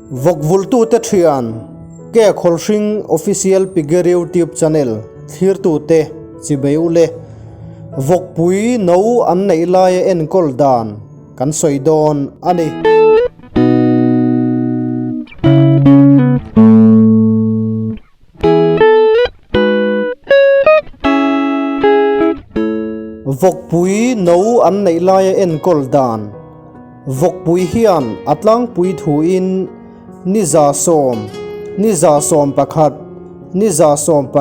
Vawkvultute thian, Ke Khawlhring Official Pigger YouTube Channel thlirtute chibei u le. Vawkpui no an neih laia enkawl dan kan sawi dawn a ni. Vawkpui no an neih laia enkawl dan. Vawkpui hian a tlangpui thuin ni 110, ni 11, ni 12,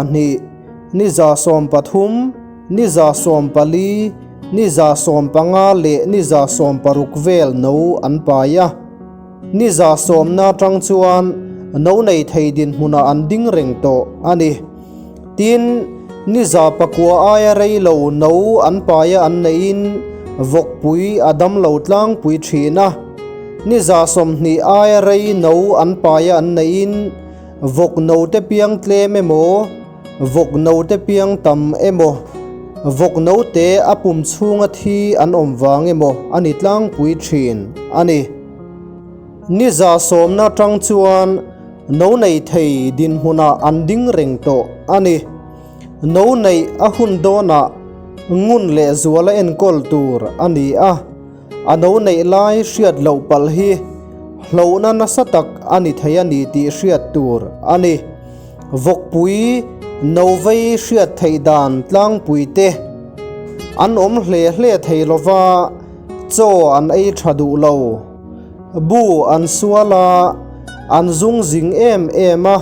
ni 13, ni 14, ni 15 leh ni 16 vel no an pai a. Ni 10% atang chuan no nei thei dinhmunah an ding reng tawh a ni. Tin, ni 9% aia rei lo no an paia an neihin vawkpui a dam lo tlangpui thin a. Ni 20% aia rei no an paia an neihin vawk note piang tlem emaw, Vawk note piang tam emaw, vawk note a pum chhunga thi an awm vang emaw a ni tlangpui thin a ni. Ni 10% atang chuan no nei thei dinhmunah an ding reng tawh a ni. No neih a hun dawnah ngun leh zuala enkawl tur a ni a, a no neih lai hriat loh palh hi hlauhna nasa tak a ni thei a ni tih hriat tur a ni. Vawkpui no vei hriat theih dan tlangpui te an awm hle hle thei lova, chaw an ei tha duh lo. Bu an sual a, an zung zing em em a,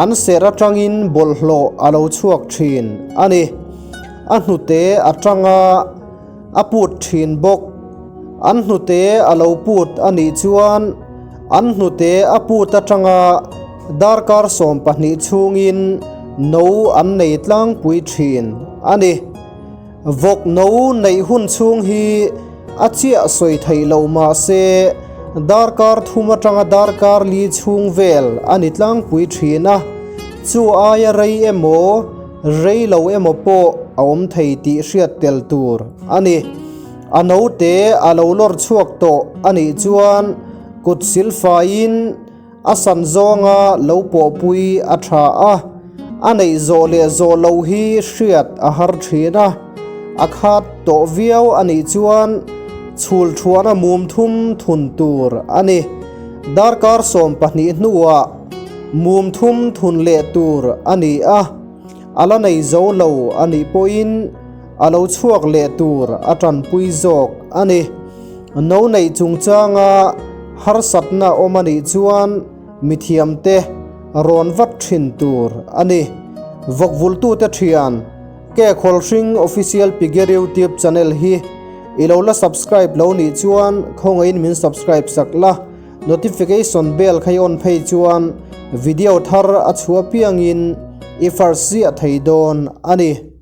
an serh atangin bawlhhlawh a lo chhuak thin a ni. A hnute atanga a put thin bawk. An hnute a lo put a nih chuan an hnute a put atanga darkar 12 chhungin no an nei tlangpui thin a ni. Vawk no neih hun chhung hi a chiah sawi theih loh mah se darkar 3 atanga darkar 4 chhung vel a ni tlangpui thin a, chu aia rei emaw rei lo emaw pawh a awm thei tih hriat tel tur a ni. A note a lo lawr chhuak tawh a nih chuan kut silfaiin a san zawnga lo pawhpui a tha a, a neih zawh leh zawh loh hi hriat a har thin a, a khat tawh viau a nih chuan chhul thuahna mum thum thun tur a ni. Darkar 12 hnuah mum thum thun leh tur a ni a, a la nei zo lo a nih pawhin a lo chhuak leh tur a tanpui zawk a ni. No neih chungchanga harsatna awm a nih chuan mithiamte rawn vat thin tur a ni. Vawkvultute thian, Ke Khawlhring Official Pigger YouTube channel hi i lo la subscribe lo nih chuan khawngaihin min subscribe sak la, notification bell kha i on phei chuan video thar a chhuah piangin i first ziah thei dawn a ni.